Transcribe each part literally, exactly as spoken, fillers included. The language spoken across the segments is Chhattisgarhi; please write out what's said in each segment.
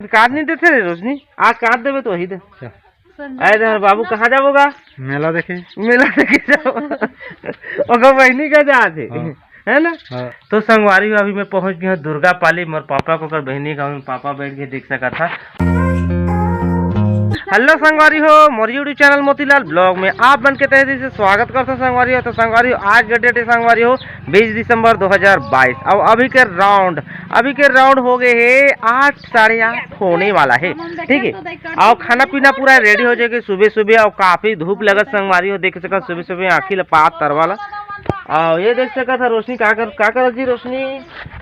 काट नहीं देते रे रोशनी, आज काट देवे तो वही दे। अच्छा। अरे यार बाबू, कहाँ जाबो गा? मेला देखे। मेला देखे जाओ। ओकर बहनी का जात है, हाँ। है ना? हाँ। तो संगवारी हो, अभी मैं पहुंच गया हूँ दुर्गा पाली, मोर पापा को कर बहनी का, पापा बैठ के देख सका था। हेलो संगवारी हो, मोर YouTube चैनल मोतीलाल ब्लॉग में आप मन के तहे दिल से स्वागत करता संगवारी हो। तो संगवारी हो, आज के डेट है संगवारी हो बीस दिसंबर दो हज़ार बाईस। अब अभी के राउंड, अभी के राउंड हो गए है आठ, साढ़े आठ होने वाला है, ठीक है। और खाना पीना पूरा रेडी हो जाएगा सुबह सुबह, और काफी धूप लगत संगवारी हो, देख सकत सुबह सुबह आँखी ला पात तरवा ला। और ये देख सकत है रोशनी का कर, का करत जी रोशनी?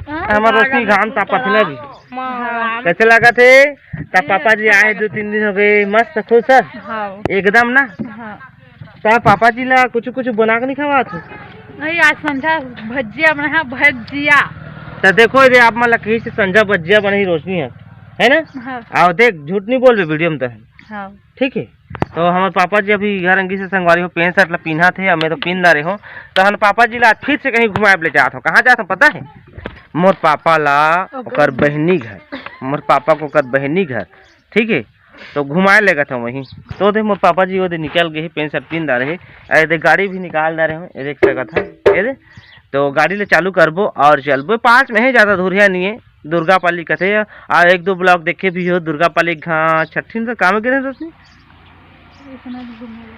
हाँ? हमार रोशनी घाम तापत है ना जी। हाँ। कैसे लगत है? ता पापा जी आए दो तीन दिन हो गए, मस्त खुश है? हाँ। एकदम ना? हाँ। ता पापा जी ला कुछ कुछ बना के नहीं खवात हो? नहीं, आज संझा भजिया बना है, भजिया। तो देखो ये आप मन ला कही से संझा भजिया बनी रोशनी है, है ना? हाँ। आओ देख, झूठ नहीं बोलबे वीडियो में तो है। हाँ। ठीक है, तो हमारे पापा जी अभी घर अंगी से संगवारी हो, पैंट शर्ट ला पीन्हा थे, मैं तो पीन डारे हो। तो हम पापा जी ला आज फिर से कहीं घुमाए ले जात हो। कहाँ जात हो पता है? मोर पापा ला ओकर ओकर बहनी घर, मोर पापा को ओकर बहनी घर, ठीक है, तो घुमाए लेगत हो वहीं। तो दे मोर पापा जी वो दे निकल गए, पैंट शर्ट पीन डारे है। अरे दे गाड़ी भी निकाल डारे हो, ये देख सकत है, ये दे। तो गाड़ी ले चालू करबो और चलबो, पास में है, ज़्यादा दूरिया नहीं है। दुर्गा पाली कथे, आ एक दो ब्लॉग देखे भी हो दुर्गा पाली घा छठी में तो काम गिरे रोशनी।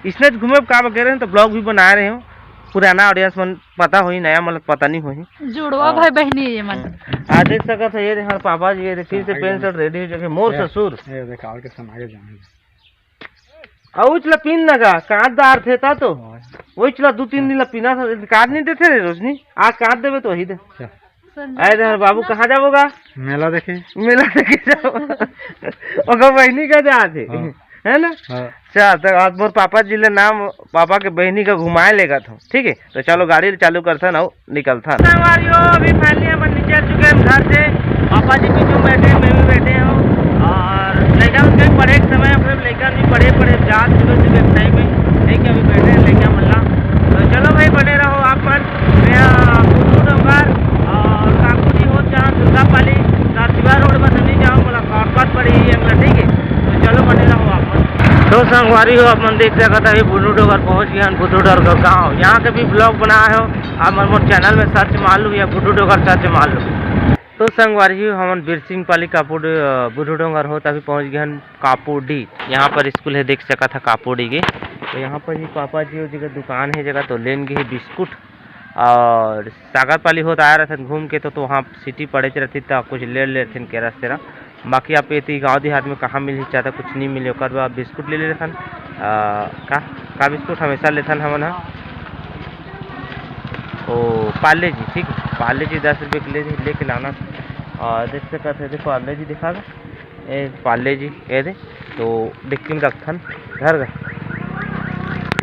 इसने घूमे का गिरे तो ब्लॉग भी बना रहे हो। पुराना ऑडियंस मन पता होही, नया मन पता नहीं होही। जुड़वा हाँ। भाई बहनी ये मन। हम्म। आ देख सकत है, ये देख हमारे पापा जी, ये देख फिर से हाँ, पैंट शर्ट रेडी हो जाके मोर ये, ससुर। ये देख और के समागे जाने। आ उचला पिन लगा, काट दार थे ता तो। हाँ। वो इचला दो तीन दिन ला पीना था, काट नहीं देते रे रोशनी। आज काट देवे तो वही दे। अच्छा। अरे यार बाबू, कहाँ जाबो गा? मेला देखे। मेला देखे जाओ। ओकर बहनी का जात है, हाँ। है ना? हाँ। चल, तो आज मोर पापा जी ले नाम, पापा के बहनी का घुमाए लेगत हो, ठीक है? तो चलो गाड़ी चालू करथन अउ निकलथन। संगवारी हो, अभी finally हमन निकल चुके हैं घर से। पापा जी पीछे बैठे हैं, मैं भी बैठे हूँ। और लइका मन के पढ़े के समय, फिर लइका भी पढ़े, पढ़े जात सुबह सुबह टाइम में, लेके अभी बैठे हैं लइका मन ला। तो चलो भाई, बने रहो आप मन। मैं, अ, बुधू डोंगर और काकुरी होत जहाँ दुर्गा पाली, सरसिवा रोड बस नहीं जाओ, बोला शॉर्टकट पड़ी ही अंगला, ठीक है? तो चलो बने रहो आप मन। तो संगवारी हो, आप मन देख सकत है, अभी बुधू डोंगर पहुँच गया, बुधू डोंगर गाँव। यहाँ के भी ब्लॉग बनाए हो, आप मन मोर चैनल में सर्च मार लो या बुधू डोंगर सर्च मार लो। तो संगवारी हो, हमन बिरसिंग पाली कापुड, अ, बुधू डोंगर होत अभी पहुँच गए हन कापुडी। यहाँ पर स्कूल है, देख सकत है कापुडी के। तो यहाँ पर ही पापा जी वो जगह दुकान है, जगह तो लेन गए बिस्कुट और सागर पाली होत आया रहथन घूम के, तो, तो वहाँ सिटी पड़े रहती तो कुछ ले लेथिन केरा सेरा। बाकी आप एती गाँव देहात में कहाँ मिलही, ज़्यादा कुछ नहीं मिले। ओकर बाद बिस्कुट ले लेथन, अ, का, का बिस्कुट हमेशा लेथन हमन ह, ओ पार्ले जी, ठीक है, पार्ले जी दस रुपये के ले, लेके लाना। और देख सकत है, देखो पार्ले जी दिखा दो, ए पार्ले जी, ये दे, तो डिक्की में रखथन घर घर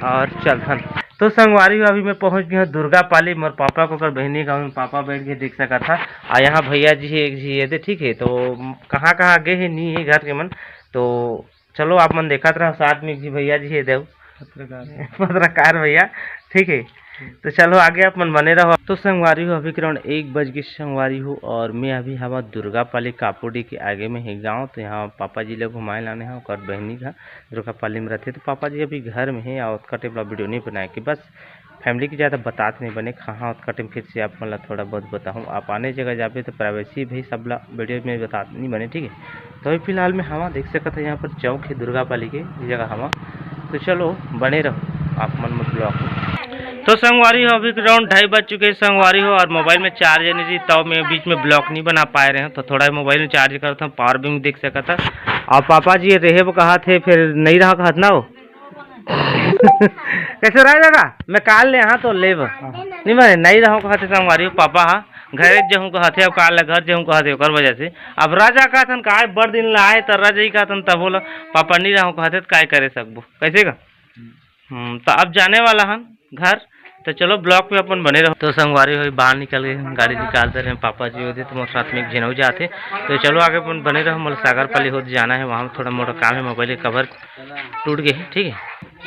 और चलथन। तो संगवारी हो, अभी मैं पहुंच गया हूँ दुर्गा पाली, मोर पापा को कर बहनी का, पापा बैठ के देख सकत था। और यहाँ भैया जी है, एक जी ये दे, ठीक है, तो कहाँ कहाँ गए है, नहीं है घर के मन, तो चलो आप मन देखत रहो, साथ में एक जी भैया जी है देव, पत्रकार। पत्रकार भैया, ठीक है। तो चलो आगे आप मन बने रहो। तो संगवारी हो, अभी के राउंड एक बज गए संगवारी हो, और मैं अभी हवा दुर्गा पाली कापुडी के आगे में है गाँव। तो यहाँ पापा जी ले घुमाए लाने हैं, ओकर बहनी का दुर्गा पाली में रहते, तो पापा जी अभी घर में है और ओतका टाइम ला वीडियो नहीं बनाए कि बस फैमिली की ज़्यादा बतात नहीं बने, कहाँ ओतका टाइम फिर से आप मन ला थोड़ा बहुत बताऊँ। आप आने जगह जाबे तो प्राइवेसी भी सब ला वीडियो में बतात नहीं बने, ठीक है। तो अभी फिलहाल में हवा देख सकत है, यहाँ पर चौक है दुर्गा पाली के, ये जगह हवा। तो चलो बने रहो आप मन मोर ब्लॉग में। तो संगवारी हो, अभी राउंड ढाई बज चुके हैं संगवारी हो, और मोबाइल में चार्ज नहीं रही, तब मैं बीच में ब्लॉग नहीं बना पाए रहे हूँ। तो थोड़ा मोबाइल में चार्ज करता हूँ, पावर बैंक देख सकत है। और पापा जी रहे वो कहा थे, फिर नहीं रहा कहत ना हो। कैसे रह जाएगा? मैं काल ले हाँ तो लेब। नहीं भाई, नहीं रहूँ कहते संगवारी हो, पापा हाँ, घरे जहूँ कहते, अब काल ले घर जहूँ कहते, ओकर वजह से। अब राजा कहथन, काय बड़ दिन ला आए, त राजा ही कहथन, तब बोला, पापा नहीं रहूँ कहते, त काय करे सकबो, कैसे का? हम्म, तो अब जाने वाला हन घर, तो चलो ब्लॉग में अपन बने रहो। तो संगवारी हो, बाहर निकल गए, गाड़ी निकाल दे रहे हैं पापा जी होते, तो मोर साथ में एक झिनऊ जाते। तो चलो आगे अपन बने रहो, मोला सागर पाली होते जाना है, वहाँ थोड़ा मोटा काम है, मोबाइल के कवर टूट गए, ठीक है,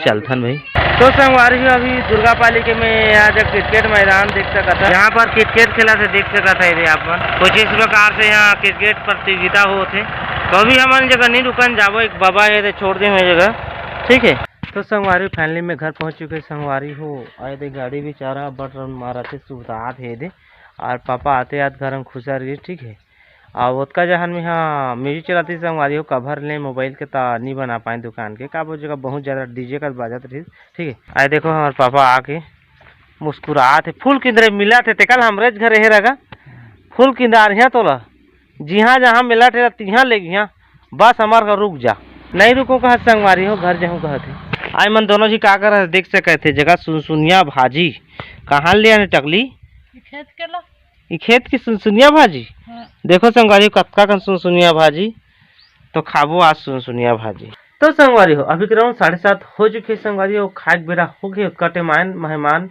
चलथन भाई। तो संगवारी हो, अभी दुर्गा पाली के में यहाँ जब क्रिकेट मैदान देख सकत है, यहाँ पर क्रिकेट खेला से देख सकत है, ये आप मन कुछ इस प्रकार से यहाँ क्रिकेट प्रतियोगिता होते। तो अभी हमन जगह नहीं रुकन जाबो, एक बाबा हे दे छोड़ दे हुए जगह, ठीक है। तो संगवारी, finally मैं घर पहुंच चुके संगवारी हो। आए दे गाड़ी भी चारा बट रन मारा थे, सुबतात हे दे। और पापा आते आत घर में खुसर गए, ठीक है। और ओतका जहन में हाँ म्यूजिक चलाती संगवारी हो, कवर ले मोबाइल के ता नहीं बना पाए दुकान के, का वो जगह बहुत ज्यादा डीजे का बाजत रही, ठीक है। आए देखो हमारे पापा आके मुस्कुरात हे, फूल किंदरे मिला थे, तेकल हमरे घर हे रगा, फूल किंदार हिया तोला, जिहाँ जहाँ मिला ठेला तिहाँ ले गया, बस हमार घर रुक जा। नहीं रुको कहा संगवारी हो, घर जाऊँ कहा थे। आए मन दोनों जी का कर देख सके थे, जगह सुनसुनिया भाजी कहाँ ले आने टकली? खेत के ला। ई खेत की सुनसुनिया भाजी। हाँ। देखो संगवारी हो, कतका कन सुनसुनिया भाजी, तो खाबो आज सुनसुनिया भाजी। तो संगवारी हो, अभी के राउंड साढ़े सात हो चुके संगवारी हो, खाए के बेरा हो गए, ओतका टाइम आयन मेहमान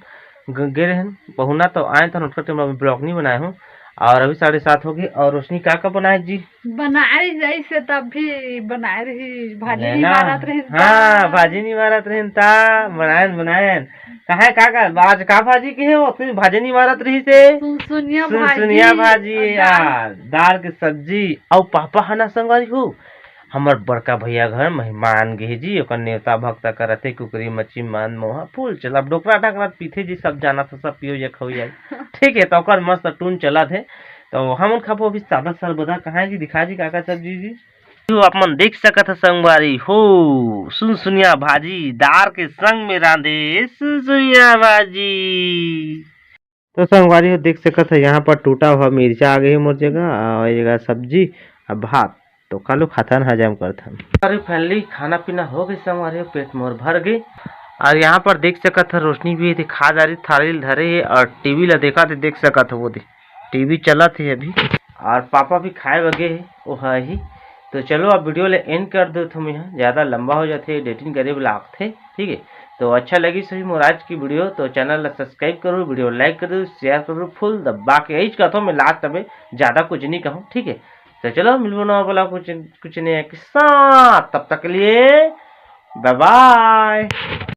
ग-, गे रहन पहुना, तो आयन तहन ओतका टाइम अभी ब्लॉग नहीं बनाए हूँ। और अभी साढ़े सात हो गए। और रोशनी का का बनाए जी? बनाए रही जैसे तब भी बनाए रही, भाजी नहीं लेना। मारत रही हाँ, ता। भाजी नहीं मारत रही ता, बनायन बनायन। कहाँ का का आज का भाजी के हो? तुम भाजी नहीं मारत रही से। सुनसुनिया भाजी। सुनसुनिया भाजी और दाल। यार, दाल के सब्जी। और पापा है ना संगवारी हो, हमर बड़का भैया घर मेहमान गे जी, ओकर नेवता भक्ता करत हे, कुकरी मच्छी मांस मोहा फूल चल। अब डोकरा ढाकरा पीथे जी, सब जाना था, सब पियो या खाओ जाए। ठीक है, तो ओकर मस्त टून चलत हे। तो हमन खाबो अभी सादा सरबदा। कहाँ है जी, दिखा जी का का सब्जी जी। तो आप मन देख सकत ह संगवारी हो, सुनसुनिया भाजी दार के संग में रांधे सुनसुनिया भाजी। तो संगवारी हो देख सकत ह, यहाँ पर टूटा हुआ मिर्चा आ गई मोर जगह, और ये जगह सब्जी, अब भात। तो कालू खाथन, हजम करथन। अरे finally खाना पीना हो गई संगवारी हो, पेट मोर भर गई। और यहाँ पर देख सकत ह रोशनी भी एदे खा जा रही, थाली ल धरे हे और टीवी ला देखा थे, देख सकत ह वो दे टीवी चलत हे अभी। और पापा भी खाए बगे हे, वो है ही। तो चलो अब वीडियो ले एंड कर दो, तुम यहाँ ज़्यादा लंबा हो जाते, एडिटिंग करे वाला आखथे, ठीक है। तो अच्छा लगी सही मोर आज की वीडियो, तो चैनल ला सब्सक्राइब करो, वीडियो लाइक करो, शेयर करो, फुल दबा के। यही कहता हूँ मैं लास्ट में, ज़्यादा कुछ नहीं कहूँ, ठीक है। तो चलो मिलबो ना वाला कुछ, कुछ नहीं है के साथ, तब तक के लिए बाय बाय।